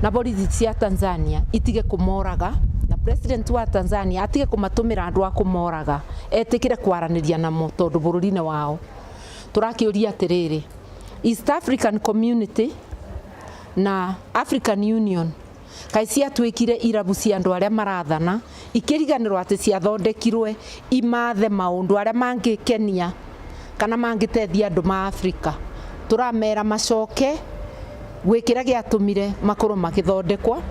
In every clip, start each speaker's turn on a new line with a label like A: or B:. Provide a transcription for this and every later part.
A: Na borithi cia Tanzania itige kũmoraga, na president wa Tanzania atige kũmatũmĩra andũ a kũmoraga, etĩkĩre kwaranĩria namo tondũ bũrũri-inĩ wao. Tũrakĩũria atĩrĩrĩ, East African Community na African Union kaĩ ciatuĩkire irabu cia andũ arĩa marathana, ikĩriganĩrwo atĩ ciathondekirwe imathe maũndũ arĩa mangĩkenia kana mangĩtethia andũ ma Afrika? Tũramera macoke gwĩ kĩrĩa gĩatũmire makorwo magĩthondekwo,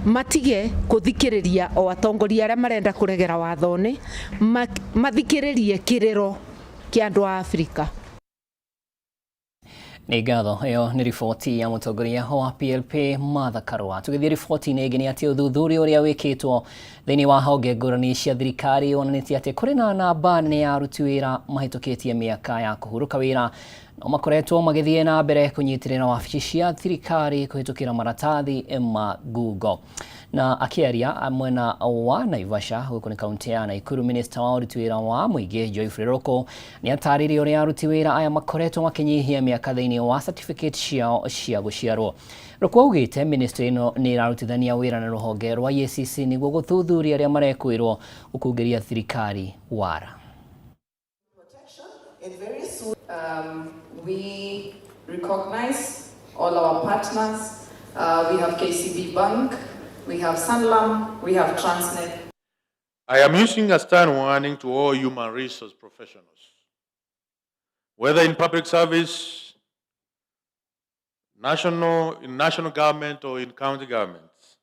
A: matige kũthikĩrĩria o atongoria arĩa marenda kũregera watho-inĩ, mathikĩrĩrie kĩrĩro kĩa andũ a Afrika.
B: Nĩ ngatho. Ĩyo nĩ riboti ya mũtongoria wa PLP Martha Karua. Tũgĩthiĩ riboti-inĩ ĩngĩ, nĩ atĩ ũthuthuria ũrĩa wĩkĩtwo thĩinĩ wa honge ngũrani cia thirikari wonanĩtie atĩ kũrĩ na namba nene ya aruti wĩra mahĩtũkĩtie mĩaka ya kũhurũka wĩra no makoretwo magĩthiĩ na mbere kũnyitĩrĩra wabici cia thirikari kũhĩtũkĩra maratathi ma ngungo. Na akĩaria mwena wa Naivasha, gũkũ nĩ kaunti ya Naikuru, minista wa ũruti wĩra wa mũingĩ Geoffrey Ruku nĩ atarĩirie ũrĩa aruti wĩra aya makoretwo makĩnyihia mĩaka thĩinĩ wa certificate ciao cia gũciarwo. Ruku augĩte ministry ĩno nĩ ĩrarutithania wĩra na rũhonge rwa EACC nĩguo gũthuthuria arĩa marekwĩrwo gũkungĩria thirikari wara.
C: We recognize all our partners. We have KCB Bank, we have Sanlam, we have Transnet.
D: I am issuing a stern warning to all human resource professionals, whether in public service, in national government or in county governments,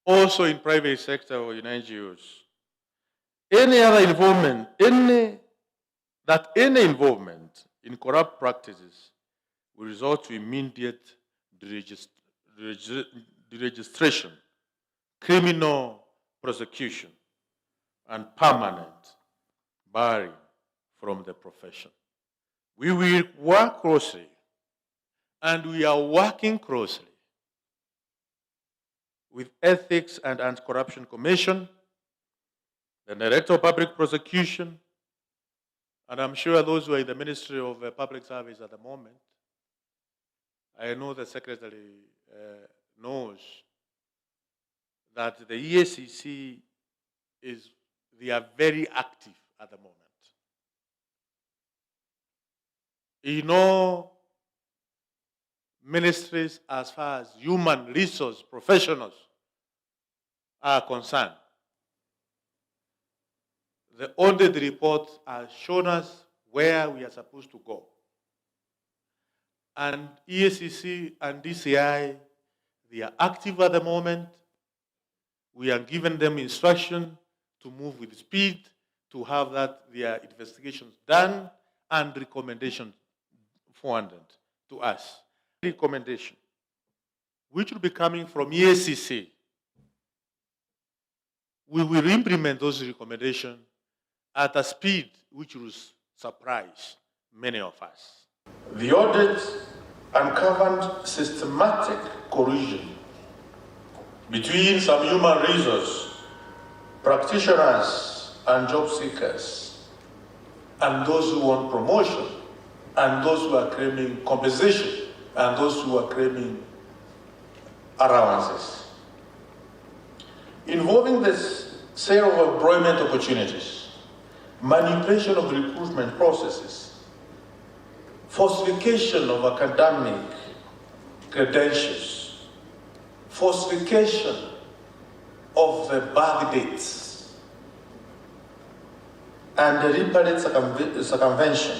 D: also in private sector or in NGOs. Any other involvement, any that any involvement in corrupt practices will result to immediate deregistration, criminal prosecution, and permanent barring from the profession. We will work closely, and we are working closely with Ethics and Anti-Corruption Commission, the Director of Public Prosecution, and I'm sure those who are in the Ministry of Public Service at the moment, I know the Secretary knows that the EACC is, they are very active at the moment. In all ministries, as far as human resource professionals are concerned, the audit report has shown us where we are supposed to go. And EACC and DCI, they are active at the moment. We are giving them instruction to move with speed, to have that their investigations done and recommendations forwarded to us. Recommendation, which will be coming from EACC, we will implement those recommendations at a speed which will surprise many of us. The audit uncovered systematic collusion between some human resource practitioners and job seekers, and those who want promotion, and those who are claiming compensation, and those who are claiming allowances, involving the sale of employment opportunities, manipulation of recruitment processes, falsification of academic credentials, falsification of the birth dates, and deliberate circumvention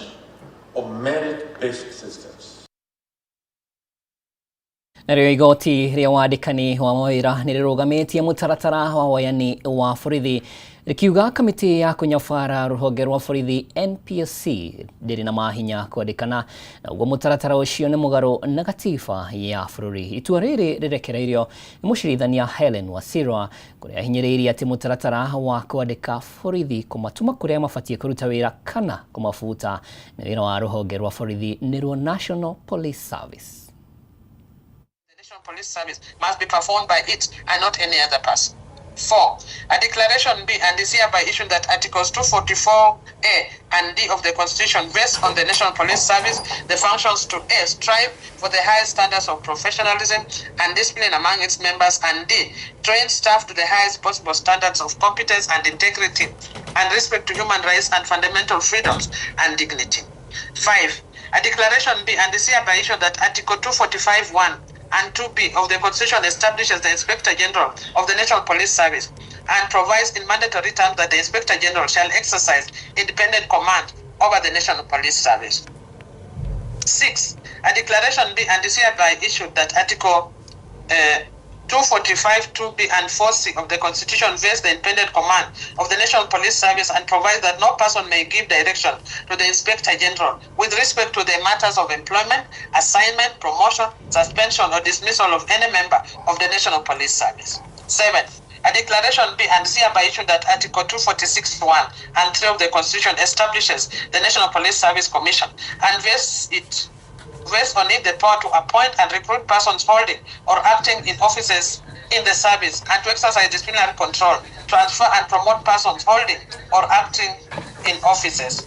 D: of merit-based systems.
B: Narĩo igoti rĩa wandĩkani wa mawĩra nĩ rĩrũgamĩtie mũtaratara wa woyani wa borithi, rĩkiuga kamĩtĩ ya kũnyabara rũhonge rwa borithi NPSC ndĩrĩ na mahinya kwandĩkana, na ũguo mũtaratara ũcio nĩ mũgarũ na gatiba ya bũrũri. Itua rĩrĩ rĩrekereirio nĩ mũcirithania Helen Wasirwa, kũrĩa ahinyĩrĩirie atĩ mũtaratara wa kwandĩka borithi, kũmatũma kũrĩa mabatiĩ kũruta wĩra kana kũmabuta, nĩ wĩra wa rũhonge rwa borithi, nĩruo National Police Service.
E: The National Police Service must be performed by it and not any other person. 4. A declaration be and is hereby issued that Articles 244A and D of the Constitution vest on the National Police Service the functions to A. Strive for the highest standards of professionalism and discipline among its members, and D. Train staff to the highest possible standards of competence and integrity and respect to human rights and fundamental freedoms and dignity. 5. A declaration be and is hereby issued that Article 245(1) and 2B of the Constitution establishes the Inspector General of the National Police Service and provides in mandatory terms that the Inspector General shall exercise independent command over the National Police Service. 6. A declaration be and is hereby issued that Article 245, 2B and 4C of the Constitution vests the independent command of the National Police Service and provides that no person may give direction to the Inspector General with respect to the matters of employment, assignment, promotion, suspension, or dismissal of any member of the National Police Service. 7. A declaration be and is hereby issued that Article 246(1) and 3 of the Constitution establishes the National Police Service Commission and vests on it the power to appoint and recruit persons holding or acting in offices in the service and to exercise disciplinary control, transfer and promote persons holding or acting in offices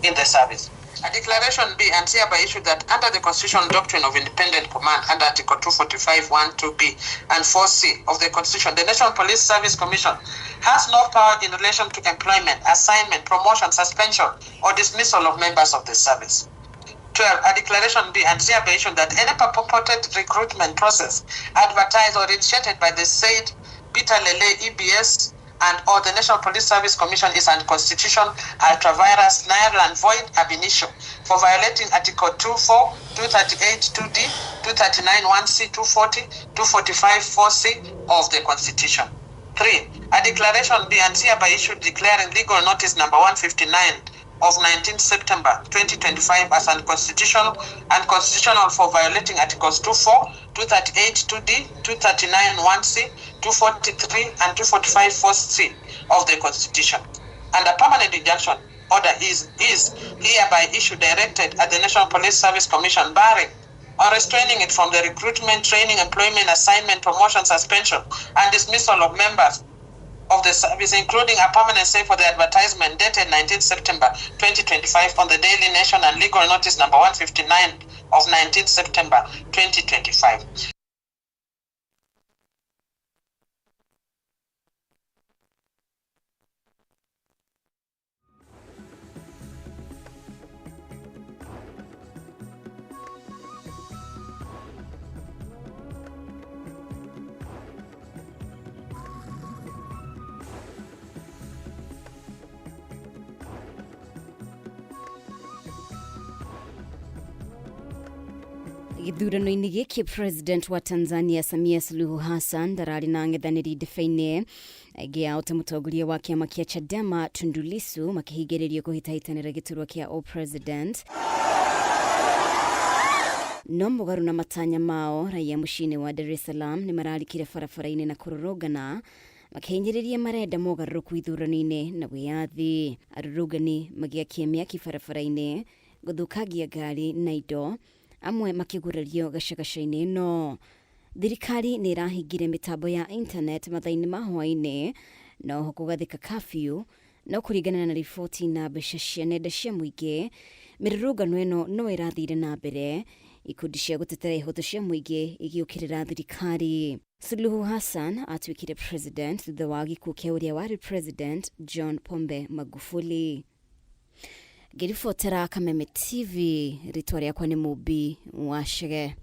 E: in the service. A declaration be and hereby issued that under the constitutional doctrine of independent command under Article 245(1), 2B and 4C of the Constitution, the National Police Service Commission has no power in relation to employment, assignment, promotion, suspension, or dismissal of members of the service. 12. A declaration be and hereby issued that any purported recruitment process advertised or initiated by the said Peter Lele EBS and or the National Police Service Commission is unconstitutional, ultra vires, null and void ab initio for violating Article 24, 238, 2D, 239, 1C, 240, 245, 4C of the Constitution. 3. A declaration be and hereby issued declaring legal notice number 159 of 19 September 2025 as unconstitutional and constitutional for violating Articles 24, 238, 2D, 239, 1C, 243, and 245, 4C of the Constitution. And a permanent injunction order is hereby issued directed at the National Police Service Commission barring or restraining it from the recruitment, training, employment, assignment, promotion, suspension, and dismissal of members of the service, including a permanent stay for the advertisement dated 19 September 2025 on the Daily Nation and legal notice number 159 of 19 September 2025.
F: Gĩthurano-inĩ gĩkĩ President wa Tanzania Samia Suluhu Hassan ndararĩ na ang'ethanĩri ndebe-inĩ. Aingĩ ao ta mũtongoria wa kĩama kĩa Chadema Tundu Lissu makĩhingĩrĩrio kũhĩtahĩtanĩra gĩturwa kĩa o-president. No mũgarũ na matanya mao, raia mũciĩ-inĩ wa Dar es Salaam nĩ mararikire barabara-inĩ na kũrũrũngana makĩhinyĩrĩria marenda mogarũrũku ithurano-inĩ na wĩyathi. Arũrũngani magĩakia mĩaki barabara-inĩ, gũthũkangia ngari na indo, amwe makĩgurario gacagaca-inĩ ĩno. Thirikari nĩ ĩrahingire mĩtambo ya internet mathaa-inĩ ma hwaĩ-inĩ na oho kũgathĩka curfew, no kũringana na riboti na mbeca cia nenda cia mũingĩ, mĩrũrũngano ĩno no ĩrathire na mbere, ikundi cia gũtetera ihoto cia mũingĩ igĩũkĩrĩra thirikari. Suluhu Hassan atuĩkire president thutha wa gĩkuũ kĩa ũrĩa warĩ president John Pombe Magufuli. Ngĩribotera Kameme TV, rĩtwa rĩakwa nĩ Mũmbi Wacege.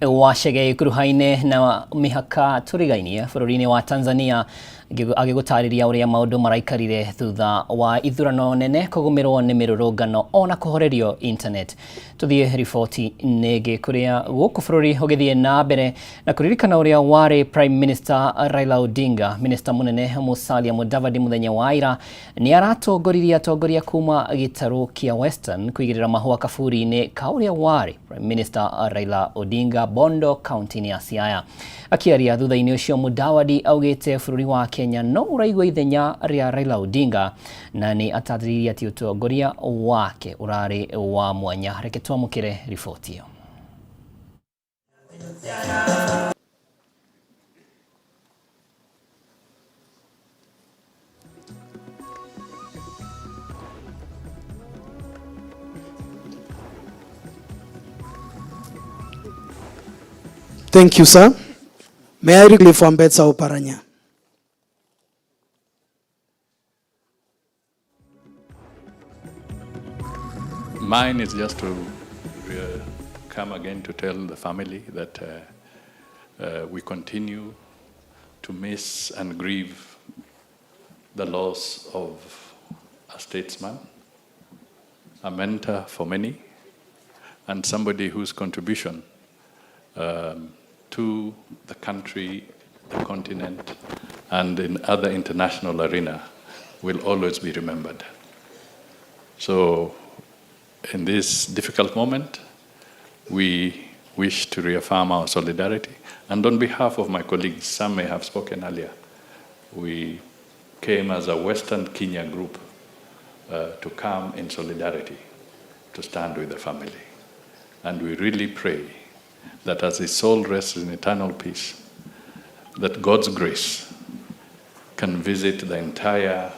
B: Wacege ikuruhaine na mĩhaka tũrigainie bũrũri-inĩ wa Tanzania agĩgũtarĩria ũrĩa maũndũ maraikarire thutha wa ithurano nene kũgũmĩrwo nĩ mĩrũrũngano ona kũhorerio internet. Tuthiĩ riboti nĩngĩ kũrĩa gũkũ bũrũri ũgĩthiĩ na mbere na kũririkana ũrĩa warĩ Prime Minister Raila Odinga. Minister mũnene Musalia Mudavadi mũthenya wa ira nĩ aratongoririe atongoria kuma gĩtarũ kĩa Western kũigĩrĩra mahũa kaburi-inĩ ka ũrĩa warĩ Prime Minister Raila Odinga Bondo kaunti-inĩ ya Siaya. Akĩaria thutha-inĩ ũcio Mudavadi augĩte bũrũri wa Kenya no ũraigua ithenya rĩa Raila Odinga na nĩ atarĩirie atĩ ũtongoria wake ũrarĩ wa mwanya. Reke twamũkĩre riboti ĩyo.
G: Thank you, sir. May I relieve Ambetsa Oparanya?
H: Mine is just to come again to tell the family that we continue to miss and grieve the loss of a statesman, a mentor for many, and somebody whose contribution to the country, the continent, and in other international arena will always be remembered. So, in this difficult moment, we wish to reaffirm our solidarity. And on behalf of my colleagues, some may have spoken earlier, we came as a Western Kenya group to come in solidarity to stand with the family. And we really pray that as his soul rests in eternal peace, that God's grace can visit the entire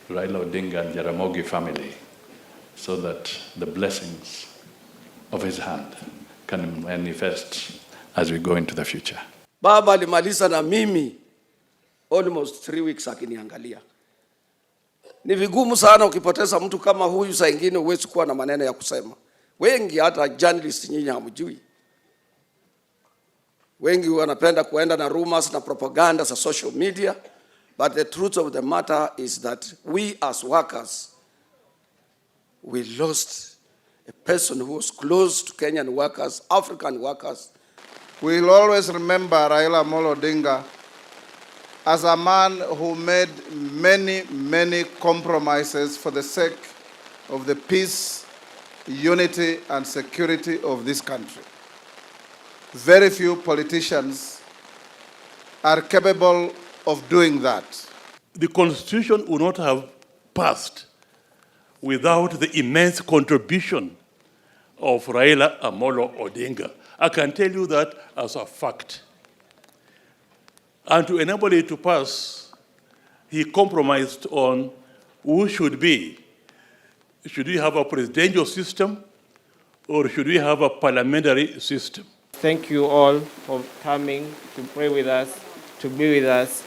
H: Raila Odinga and Jaramogi family so that the blessings of his hand can manifest as we go into the future.
I: Baba alimaliza na mimi almost 3 weeks akiniangalia. Ni vigumu sana ukipoteza mtu kama huyu, saa ingine huwezi kuwa na maneno ya kusema. Wengi hata journalist nyinyi hamjui. Wengi wanapenda kuenda na rumors na propaganda za social media, but the truth of the matter is that we as workers, we lost a person who was close to Kenyan workers, African workers.
J: We'll always remember Raila Amolo Odinga as a man who made many, many compromises for the sake of the peace, unity, and security of this country. Very few politicians are capable of doing that.
D: The Constitution would not have passed without the immense contribution of Raila Amolo Odinga. I can tell you that as a fact. And to enable it to pass, he compromised on who should be. Should we have a presidential system or should we have a parliamentary system?
K: Thank you all for coming to pray with us, to be with us,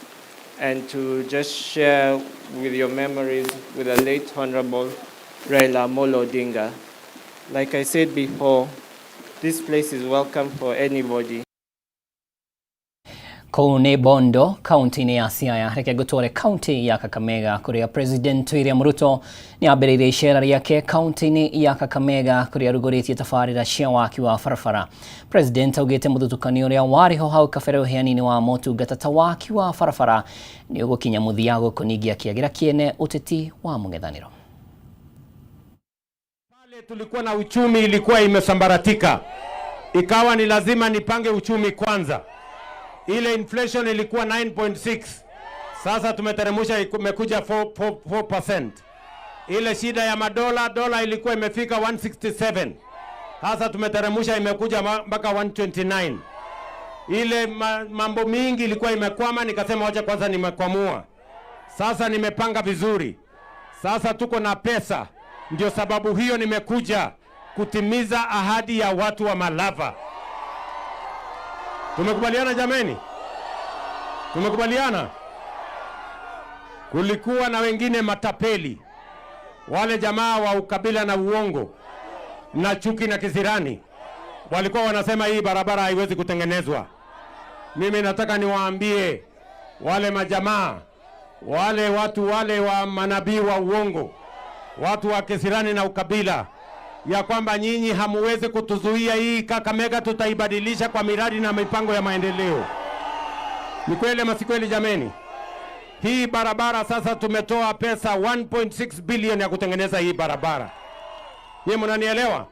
K: and to just share with your memories with the late Honorable Raila Amolo Odinga. Like I said before, this place is welcome for anybody.
B: Kũu nĩ Bondo, kaunti-inĩ ya Siaya. Reke ngũtware kaunti ya Kakamega, kũrĩa President William Ruto nĩ ambĩrĩirie icera rĩake kaunti-inĩ ya Kakamega, kũrĩa arugũrĩtie tabarĩra cia waki wa barabara. President augĩte mũthutũkanio ũrĩa warĩ ho hau kabere ũheani-inĩ wa motungata ta waki wa barabara nĩ ũgũkinya mũthia, gũkũ ningĩ akĩagĩra kĩene ũteti wa mũng'ethanĩro.
L: Pale tulikuwa na uchumi ilikuwa imesambaratika, ikawa ni lazima nipange uchumi kwanza. Ile inflation ilikuwa 9.6, sasa tumeteremusha, imekuja 4, 4, 4%. Ile shida ya madola, dola ilikuwa imefika 167, sasa tumeteremusha, imekuja mpaka 129. Ile mambo mingi ilikuwa imekwama, nikasema wacha kwanza nimekwamua. Sasa nimepanga vizuri, sasa tuko na pesa. Ndio sababu hiyo nimekuja kutimiza ahadi ya watu wa Malava. Tumekubaliana jameni? Tumekubaliana? Kulikuwa na wengine matapeli, wale jamaa wa ukabila na uongo na chuki na kisirani, walikuwa wanasema hii barabara haiwezi kutengenezwa. Mimi nataka niwaambie wale majamaa, wale watu wale wa manabii wa uongo, watu wa kisirani na ukabila, ya kwamba nyinyi hamuwezi kutuzuia. Hii Kakamega tutaibadilisha kwa miradi na mipango ya maendeleo. Ni kweli ama si kweli jameni? Hii barabara sasa tumetoa pesa 1.6 bilioni ya kutengeneza hii barabara. Nyie mnanielewa?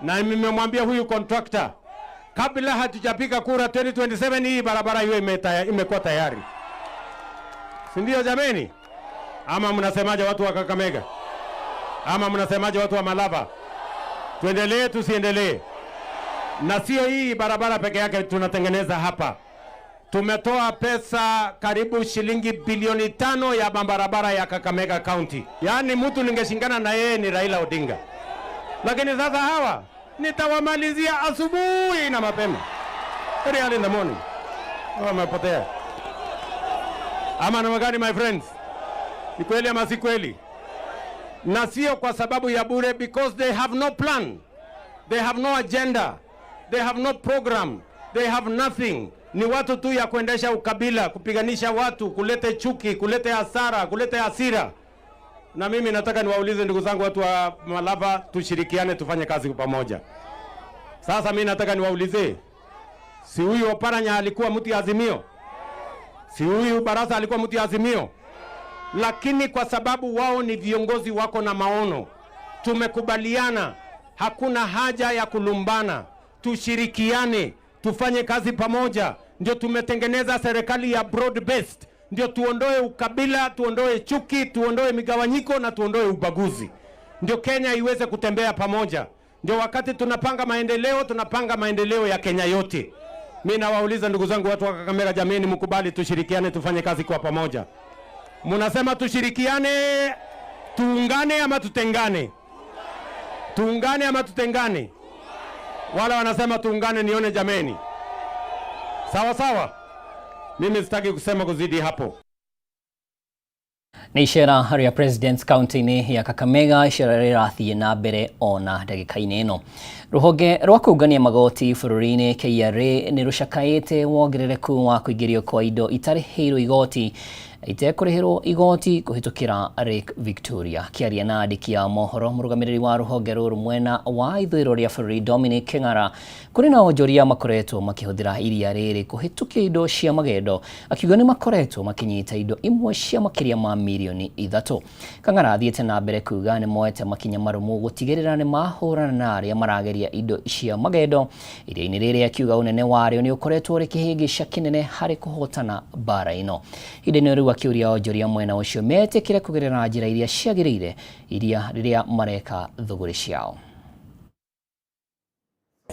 L: Na nimemwambia huyu contractor, kabla hatujapiga kura 2027, hii barabara hiyo imekuwa tayari, si ndio jameni? Ama mnasemaje watu wa Kakamega? Ama mnasemaje watu wa Malava? Tuendelee tusiendelee? Na sio hii barabara peke yake tunatengeneza hapa. Tumetoa pesa karibu shilingi bilioni 5 ya barabara ya Kakamega County. Yaani mtu ningeshindana na yeye ni Raila Odinga, lakini sasa hawa Nitawamalizia asubuhi na mapema, very early in the morning. Wamepotea ama namna gani, my friends? Ni kweli ama si kweli? Na sio kwa sababu ya bure, because they have no plan, they have no agenda, they have no program, they have nothing. Ni watu tu ya kuendesha ukabila, kupiganisha watu, kulete chuki, kulete hasara, kulete hasira. Na mimi nataka niwaulize ndugu zangu watu wa Malava, tushirikiane tufanye kazi pamoja. Sasa mimi nataka niwaulize, si huyu Oparanya alikuwa mtu ya Azimio? Si huyu Barasa alikuwa mtu ya Azimio? Lakini kwa sababu wao ni viongozi wako na maono, tumekubaliana hakuna haja ya kulumbana, tushirikiane, tufanye kazi pamoja. Ndio tumetengeneza serikali ya broad based, ndio tuondoe ukabila, tuondoe chuki, tuondoe migawanyiko na tuondoe ubaguzi, ndio Kenya iweze kutembea pamoja. Ndio wakati tunapanga maendeleo, tunapanga maendeleo ya Kenya yote. Mi nawauliza ndugu zangu watu wa Kakamega, jameni, mkubali tushirikiane, tufanye kazi kwa pamoja. Munasema tushirikiane, tuungane ama tutengane? Tuungane ama tutengane? Wala wanasema tuungane, nione jameni. Sawa sawa, mimi sitaki kusema kuzidi hapo.
B: Nĩ icera rĩa President kaunti-inĩ ya Kakamega, icera rĩrathiĩ na mbere ona ndagĩka-inĩ ĩno. Rũhonge rwa kũngania magoti bũrũri-inĩ KRA nĩ rũcakaĩte wongerereku wa kũingĩrio kwa indo itarĩhĩirwo igoti itekũrĩhĩrwo igoti kũhĩtũkĩra Lake Victoria. Kĩaria na andĩki a mohoro, mũrũgamĩrĩri wa rũhonge rũrũ mwena wa ithũĩro rĩa bũrũri Dominic King'ara, kũrĩ na onjoria makoretwo makĩhũthĩra iria rĩrĩ kũhĩtũkia indo cia magendo, akiuga nĩ makoretwo makĩnyita indo imwe cia makĩria ma mirioni 3. Kang'ara athiĩte na mbere kuga nĩ moete makinya marũmu gũtigĩrĩra nĩ mahũrana na arĩa marageria indo cia magendo iria-inĩ rĩrĩ, akiuga ũnene warĩo nĩ ũkoretwo ũrĩ kĩhĩngĩca kĩnene harĩ kũhotana mbara ĩno. Ihinda-inĩ rĩu akĩũria onjoria mwena ũcio metĩkĩre kũgerera njĩra iria ciagĩrĩire iria rĩrĩa mareka thũgũrĩ ciao.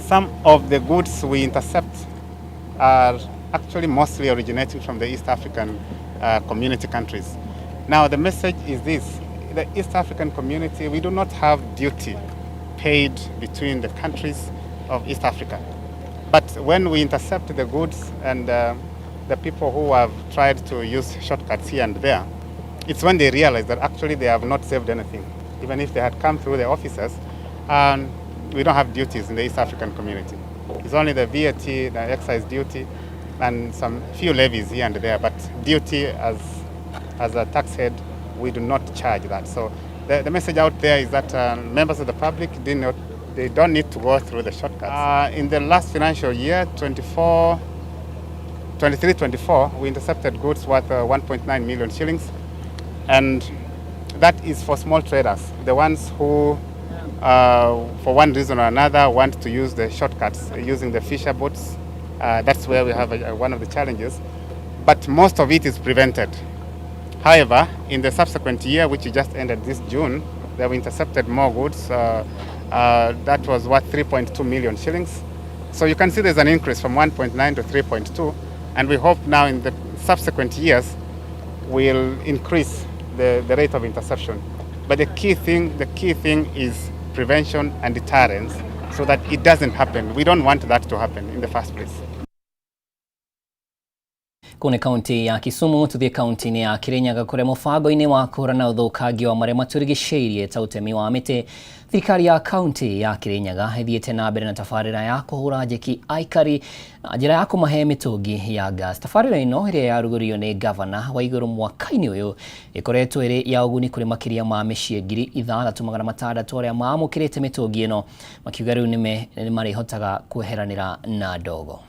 M: Some of the goods we intercept are actually mostly originating from the East African community countries. Now the message is this: the East African community, we do not have duty paid between the countries of East Africa. But when we intercept the goods and the people who have tried to use shortcuts here and there, it's when they realize that actually they have not saved anything. Even if they had come through the officers, we don't have duties in the East African community. It's only the VAT, the excise duty, and some few levies here and there, but duty as a tax head, we do not charge that. So the message out there is that members of the public they don't need to go through the shortcuts. In the last financial year, 23-24, we intercepted goods worth 1.9 million shillings, and that is for small traders, the ones who, for one reason or another, want to use the shortcuts, using the fisher boats. That's where we have one of the challenges, but most of it is prevented. However, in the subsequent year, which just ended this June, they were intercepted more goods. That was worth 3.2 million shillings. So you can see there's an increase from 1.9 to 3.2, and we hope now in the subsequent years we'll increase the rate of interception. But the key thing is prevention and deterrence, so that it doesn't happen. We don't want that to happen in the first place.
B: Kũu nĩ kaunti ya Kisumu, tuthiĩ kaunti-inĩ ya Kirinyaga kũrĩa mũbango-inĩ wa kũhũrana ũthũkangia wa marĩa matũrigicĩirie ta ũtemi wa mĩtĩ, thirikari ya kaunti ya Kirinyaga ĩthiĩte na mbere na tabarĩra ya kũhũra njeki aikari na njĩra ya kũmahe mĩtũngi ya gas. Tabarĩra ĩno ĩrĩa yarugũririo nĩ gavana wa igũrũ mwaka-inĩ ũyũ ĩkoretwo ĩrĩ ya ũguni kũrĩ makĩria ma mĩciĩ 6,600 arĩa maamũkĩrĩte mĩtũngi ĩno, makiuga rĩu nĩ marĩhotaga kweheranĩra na ndogo.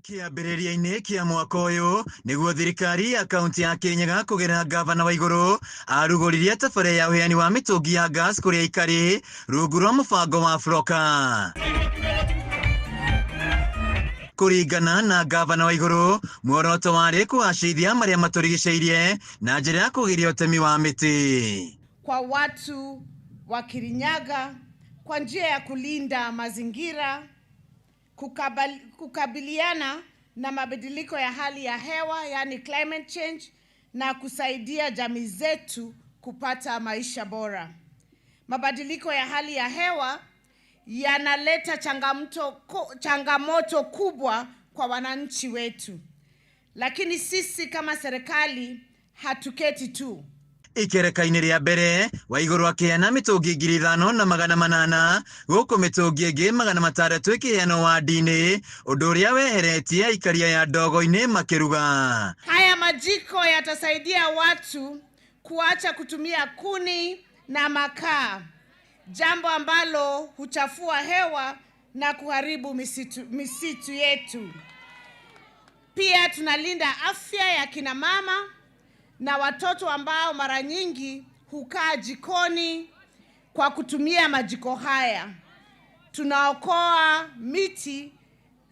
N: Kĩambĩrĩria-inĩ kĩa mwaka ũyũ nĩguo thirikari ya kaunti ya Kirinyaga kũgerera gavana wa igũrũ arugũririe tabarĩra ya ũheani wa mĩtũngi ya gas kũrĩ aikari rungu rwa mũbango wa Froka. Kũringana na gavana wa igũrũ, muoroto warĩ kũgacĩrithia marĩa matũrigicĩirie na njĩra ya kũgiria ũtemi wa mĩtĩ.
O: Kwa watu wa Kirinyaga kwa njia ya kulinda mazingira, kukabiliana na mabadiliko ya hali ya hewa, yani climate change, na kusaidia jamii zetu kupata maisha bora. Mabadiliko ya hali ya hewa yanaleta changamoto kubwa kwa wananchi wetu, lakini sisi kama serikali hatuketi tu.
N: Ikereka-inĩ rĩa mbere Waigũrũ akĩheana mĩtũngi 5800 gũkũ mĩtũngi ĩngĩ 600 ĩkĩheanwo wandi-inĩ, ũndũ ũrĩa weheretie aikaria ya ndogo-inĩ makĩruga.
O: Haya majiko yatasaidia watu kuacha kutumia kuni na makaa, jambo ambalo huchafua hewa na kuharibu misitu yetu. Pia tunalinda afya ya kina mama na watoto ambao mara nyingi hukaa jikoni kwa kutumia majiko haya. Tunaokoa miti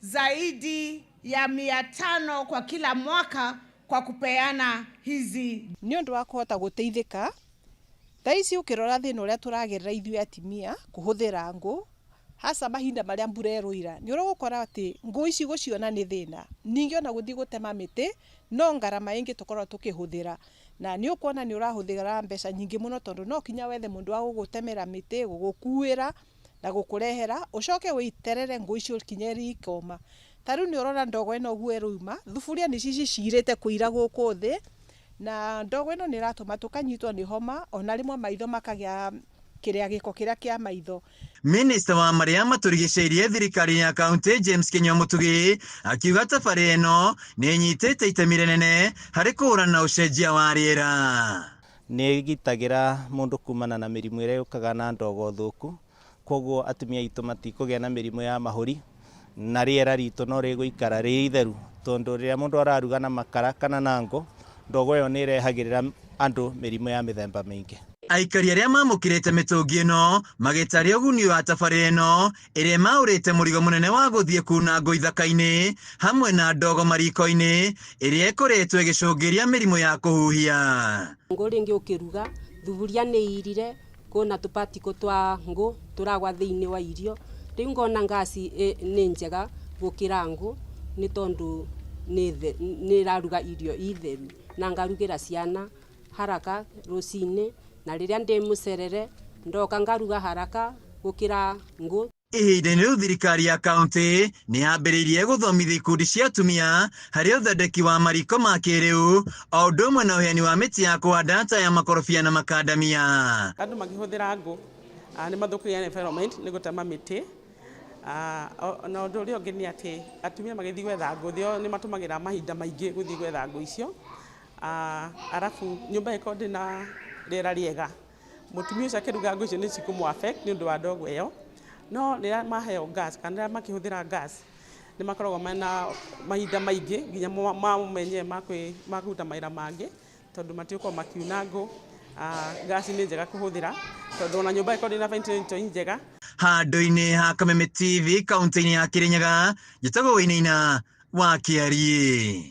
O: zaidi ya 500 kwa kila mwaka kwa kupeana hizi.
P: Nĩ ũndũ wa kũhota gũteithĩka thaa ici ũkĩrora thĩna ũrĩa tũragerera ithuĩ atumia kũhũthĩra ngũ hasa mahinda marĩa mbura ĩrũira nĩ ũrĩgũkora atĩ ngũ ici gũciona nĩ thĩna, ningĩ ona gũthiĩ gũtema mĩtĩ no ngarama ĩngĩ tũkoragwo tũkĩhũthĩra, na nĩ ũkuona nĩ ũrahũthĩra mbeca nyingĩ mũno tondũ no kinya wethe mũndũ wa gũgũtemera mĩtĩ, gũgũkuĩra na gũkũrehera, ũcoke wĩiterere ngũ icio kinya ikoma. Ta rĩu nĩ ũrona ndogo ĩno ũguo ĩrauma, thuburia nĩ ici cicirĩte kũira gũkũ thĩ, na ndogo ĩno nĩ ĩratũma tũkanyitwo nĩ homa, ona rĩmwe maitho makagĩa kĩrĩa gĩko kĩrĩa kĩa maitho.
N: Minista wa marĩa matũrigicĩirie thirikari ya kaunti James Kinyua Mutugi akiuga tabarĩra ĩno nĩ ĩnyitĩte itemi rĩnene harĩ kũhũrana na ũcenjia wa rĩera.
Q: Nĩ ĩgitagĩra mũndũ kumana na mĩrimũ ĩrĩa yũkaga na ndogo thũku, koguo atumia aitũ matikũgĩa na mĩrimũ ya mahũri na rĩera ritũ no rĩgũikara rĩ itheru, tondũ rĩrĩa mũndũ araruga na makara kana na ngũ, ndogo ĩyo nĩ ĩrehagĩrĩra andũ mĩrimũ ya mĩthemba mĩingĩ.
N: Aikari arĩa mamũkĩrĩte mĩtũngi ĩno magĩtaria ũguni wa tabarĩra ĩno ĩrĩa maũrĩte mũrigo mũnene wa gũthiĩ kuna ngũ ithaka-inĩ hamwe na ndogo mariko-inĩ ĩrĩa ĩkoretwo ĩgĩcũngĩria mĩrimũ ya kũhuhia.
R: Ngũ rĩngĩ ũkĩruga thuburia nĩ irire kwĩna tũparticle twa ngũ tũragwa thĩinĩ wa irio, rĩu ngona ngasi nĩ njega gũkĩra ngũ nĩ tondũ nĩ ĩraruga irio itheru na ngarugĩra ciana haraka rũcinĩ, na rĩrĩa ndĩ mũcerere ndoka ngaruga haraka gũkĩra ngũ.
N: Ihinda-inĩ rĩu thirikari ya kaunti nĩ yambĩrĩirie gũthomithia ikundi cia atumia harĩ ũthondeki wa mariko ma kĩrĩu o ũndũ ũmwe na ũheani wa mĩtĩ ya kũhanda ta ya makorobia na makandamia.
S: Andũ makĩhũthĩra ngũ nĩ mathũkagia environment nĩ gũtema mĩtĩ, na ũndũ ũrĩa ũngĩ nĩ atĩ atumia magĩthiĩ gwetha ngũ nĩ matũmagĩra mahinda maingĩ gũthiĩ gwetha ngũ icio, arabu nyũmba ĩkorwo ndĩ na rĩera rĩega, mũtumia ũcio akĩruga ngũ icio nĩ cikũmũ affect nĩ ũndũ wa ndogo ĩyo. No rĩrĩa maheo gas kana rĩrĩa makĩhũthĩra gas nĩ makoragwo mena mahinda maingĩ nginya mao menyewe ma kũruta mawĩra mangĩ, tondũ matigũkorwo makiuna ngũ. Gas nĩ njega kũhũthĩra tondũ ona nyũmba ĩkorwo ndĩna ventilator njega.
N: Handũ-inĩ ha Kameme TV kaunti-inĩ ya Kirinyaga, njĩtagwo Wainaina wa Kĩariĩ.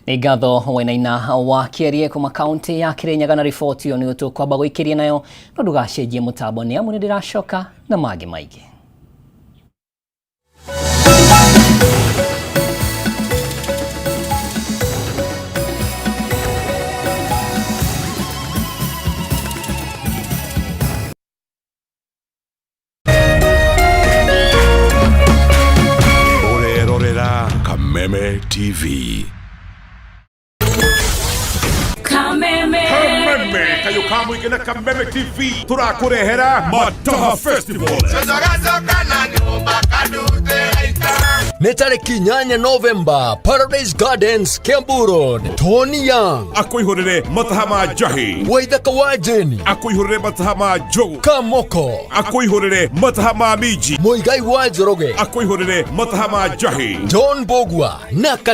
B: Nĩ ngatho Wainaina wa Kĩariĩ kuma kaunti ya Kirinyaga na riboti ĩyo nĩ tũkwamba gũikĩria nayo, no ndũgacenjie mũtambo nĩ amu nĩ ndĩracoka na mangĩ maingĩ.
T: Ũrerorera Kameme TV.
U: Kameme.
T: Kameme kayo kamwe na Kameme TV turakũrehera Mataha Festival.
V: Nĩ tarĩki 8 Novemba, Paradise Gardens, Kiambu Road. Tony Young
T: akwĩhũrĩre mataha ma njahi,
V: Waithaka wa Jeni
T: akwĩhũrĩre mataha ma njogu,
V: Kamoko
T: akwĩhũrĩre mataha ma minji,
V: Muigai wa Njoroge
T: akwĩhũrĩre mataha ma njahi,
V: John Bogwa na